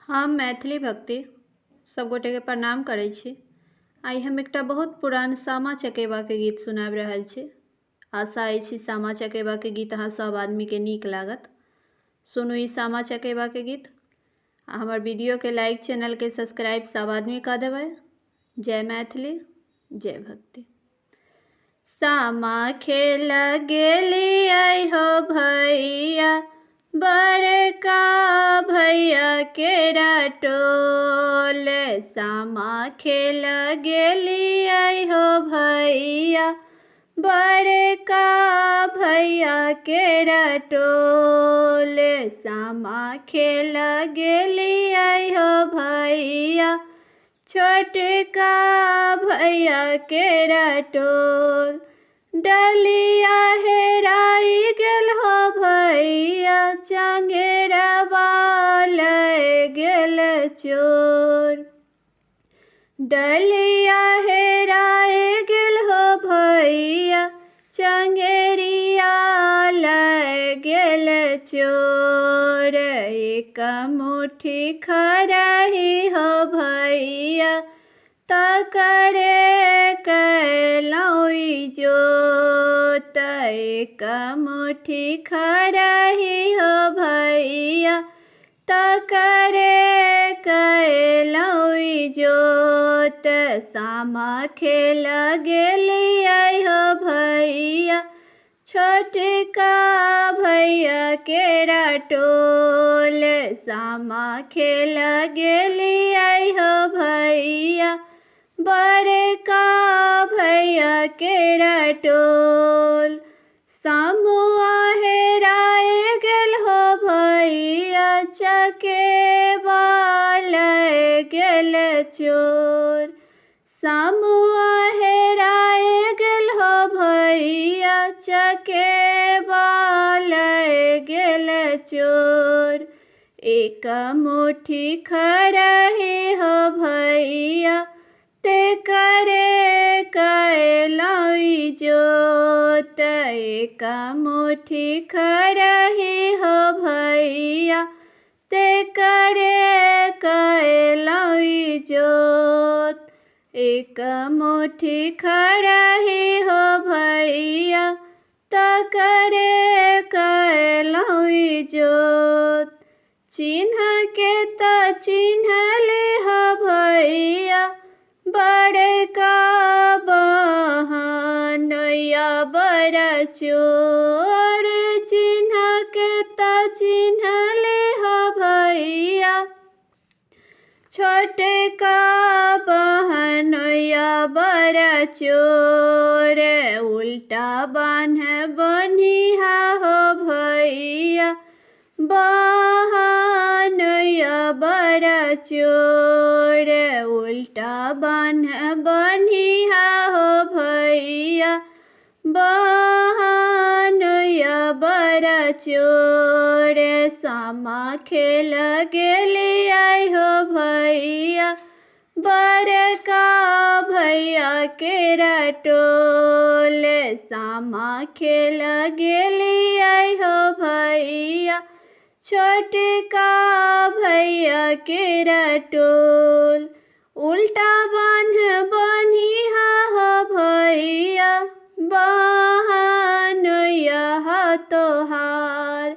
हम मैथिली भक्ति सभगोटेके प्रणाम करै छी। आइ हम एकटा बहुत पुरान सामा चकेबाके गीत सुनाबि रहल छी। आशा अछि सामा चकेबाके गीत अहाँ सभ आदमीके नीक लागत। सुनू ई सामा चकेबाके गीत आ हमर वीडियोके लाइक, चैनलके सब्सक्राइब सभ आदमी कऽ देबै। जय मैथिली, जय भक्ति। सामा खेल गेलियै हो भैया, बड़का भैया केरा टोल। सामा खेल गेलियै हो भैया, बड़का भैया केरा टोल। सामा खेल गेलियै हो भैया, छोटका भैया केरा टोल। डलिया हेराइ गेल हो भैया, चंगेरबा लय गेल चोर। डलिया हेराइ गेल हो भैया, चंगेरिया लय गेल चोर। एक मुट्ठी खरही हो भैया, तकरे कयलहुँ इजोत। एक मुट्ठी खरही हो भैया, तकरे कयलहुँ इजोत। सामा खेल गेलियै हो भैया, छोटका भैया केरा टोल। सामा खेल गेलियै हो भैया, बड़का भैया केरा टोल। समुआ हेराय गेल हो भैया, चकेबा लय गेल चोर। समुआ हेराय गेल हो भैया, चकेबा लय गेल चोर। एक मुट्ठी खरही हो भैया, तेकरे कयलहुँ इजोत। एक मुट्ठी खरही हो भैया, तेकरे कयलहुँ इजोत। एक मुट्ठी खरही हो भैया, तकरे कयलहुँ इजोत। चिन्ह के तऽ चिन्हले हो भैया, बड़का बहनैया बड़ा चोर। चिन्ह के तऽ चिन्हले हो भैया, छोटका बहनैया बड़ा चोर। उल्टा बान्ह बन्हिहा हो भैया, बहनैया बड़ा चोर। उल्टा बान्ह बन्हिहा हो भैया, बहनैया बड़ा चोर। सामा खेल गेलियै हो भैया, बड़का भैया केरा टोल। सामा खेल गेलियै हो भैया, छोटका भैया केरा टोल। उल्टा बान्ह बन्हिहा हो भैया, बहनैया हो तोहार।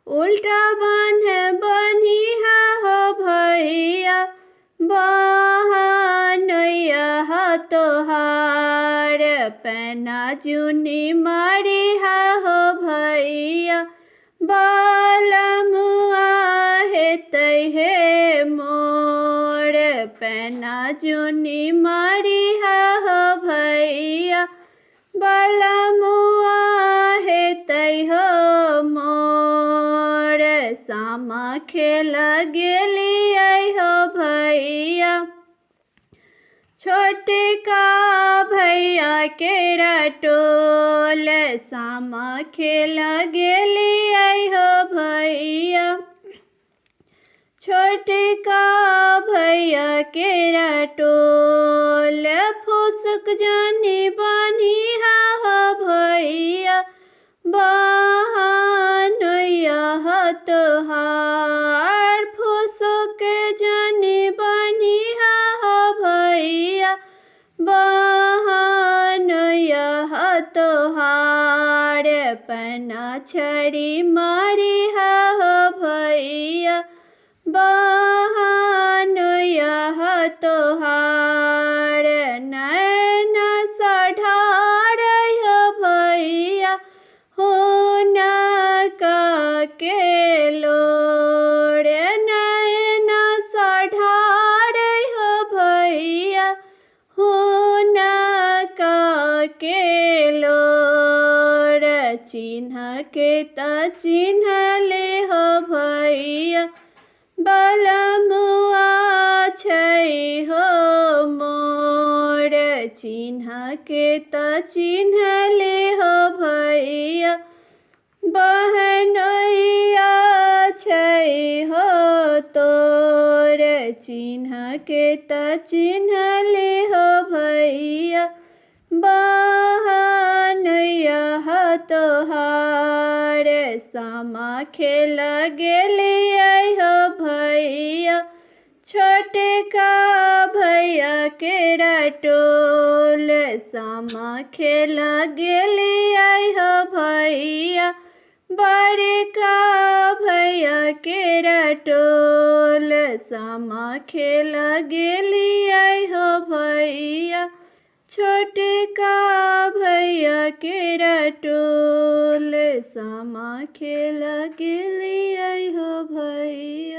उल्टा बान्ह बन्हिहा हो भैया, बहनैया हो तोहार। पैना जुनी मारिहा हो भैया, बालमुआ हेतै हे मोर। पैना जुनी मारिहा हो भैया, बालमुआ हेतै हो मोर। सामा खेल गेलियै हो भैया, छोटका भैया केरा टोल। सामा खेल गेलियै हो भैया, छोटका भैया केरा टोल। फुसक जानी बन्हिहा हो भैया, बहनैया हो तोहार। फुसक पिचकारी मारी हो भैया। बहन यह तोहार नैना सढार हो भैया, हुनका के लोर नैना सढार हो भैया, हुनका के लोर। चिन्ह के त चिन्हले हो भैया, बलमुआ छै हो मोर। चिन्ह के त चिन्हले हो भैया, बहनैया छै हो तोर। चिन्ह के त चिन्हले हो भैया, बहनैया तोहार। सामा खेल गेलियै हो भैया, छोटका भैया केरा टोल। सामा खेल गेलियै हो भैया, बड़का भैया केरा टोल। सामा खेल गेलियै हो भैया, छोटका भैया केरा टोल। सामा खेल गेलियै हो भैया।